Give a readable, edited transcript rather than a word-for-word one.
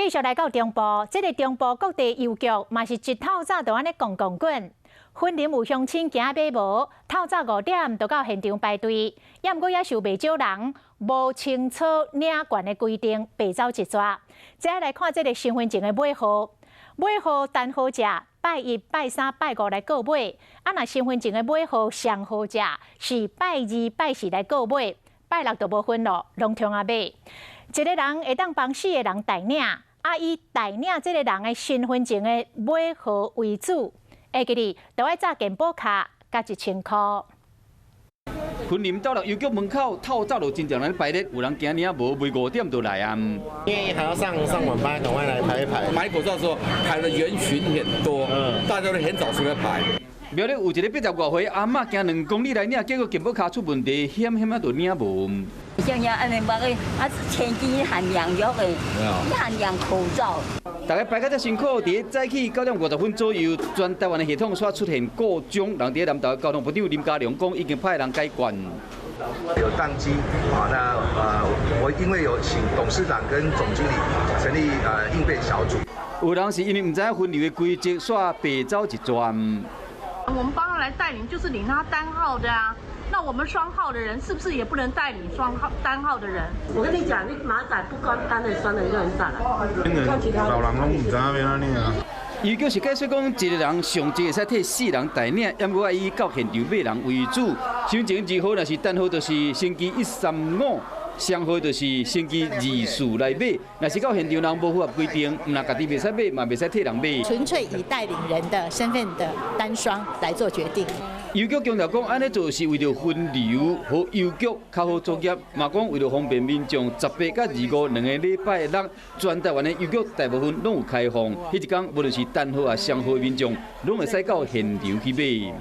繼續來到中部，這个中部各地郵局嘛是一透早就按呢狂狂滾。雲林有鄉親驚買無，透早5點就到現場排隊，猶毋過也是有袂少人無清楚領券的規定，白走一逝。再來看這个身份證的尾號，尾號單號者拜一、拜三、拜五來購買，啊若身份證的尾號雙號者是拜二、拜四來購買，拜六就無分囉，攏通仔買。一个人會當幫四个人代領，啊以代領這个人的身份證的尾號為主。會記得都愛紮健保卡，佮1000箍。雲林斗六郵局門口透早就真濟人排咧，有人驚領無，袂5點就來啊。因為還要上上晚班，趕快來排一排。買口罩的時候排的人群很多，大家都很早出來排。廟裡有一个80外歲阿嬤，行2公里來領，結果健保卡出問題，險險仔就領無。像像按呢，目个啊，千金限量藥的，限量口罩。大家排甲遮辛苦，佇早起9點50分左右，全台灣的系統煞出現故障，人佇南投交通部長林佳龍講，已經派人解決。有當機啊，那我因為有請董事長跟總經理成立應變小組。有人是因為毋知影分流的規則，煞白走一轉。我們幫他來代領，就是領他單號的啊。那我們雙號的人是不是也不能代領雙號單號的人？我跟你講，你馬仔不管單的雙的就很散啦。老人攏毋知影欲按怎領啊。郵局是解釋講，一個人上濟會使替四人代領，毋過愛以到現場買人為主。身份證二號若是單號，就是星期一、三、五；雙號就是星期二、四來買。若是到現場人無符合規定，毋但家己袂使買，嘛袂使替人買。純粹以代領人的身份的單雙來做決定。郵局強調講，按呢做是為著分流，予郵局較好作業，嘛講為著方便民眾，18佮25兩個禮拜六，全台灣的郵局大部分攏有開放。彼一工無論是單號抑雙號的民眾，攏會使到現場去買。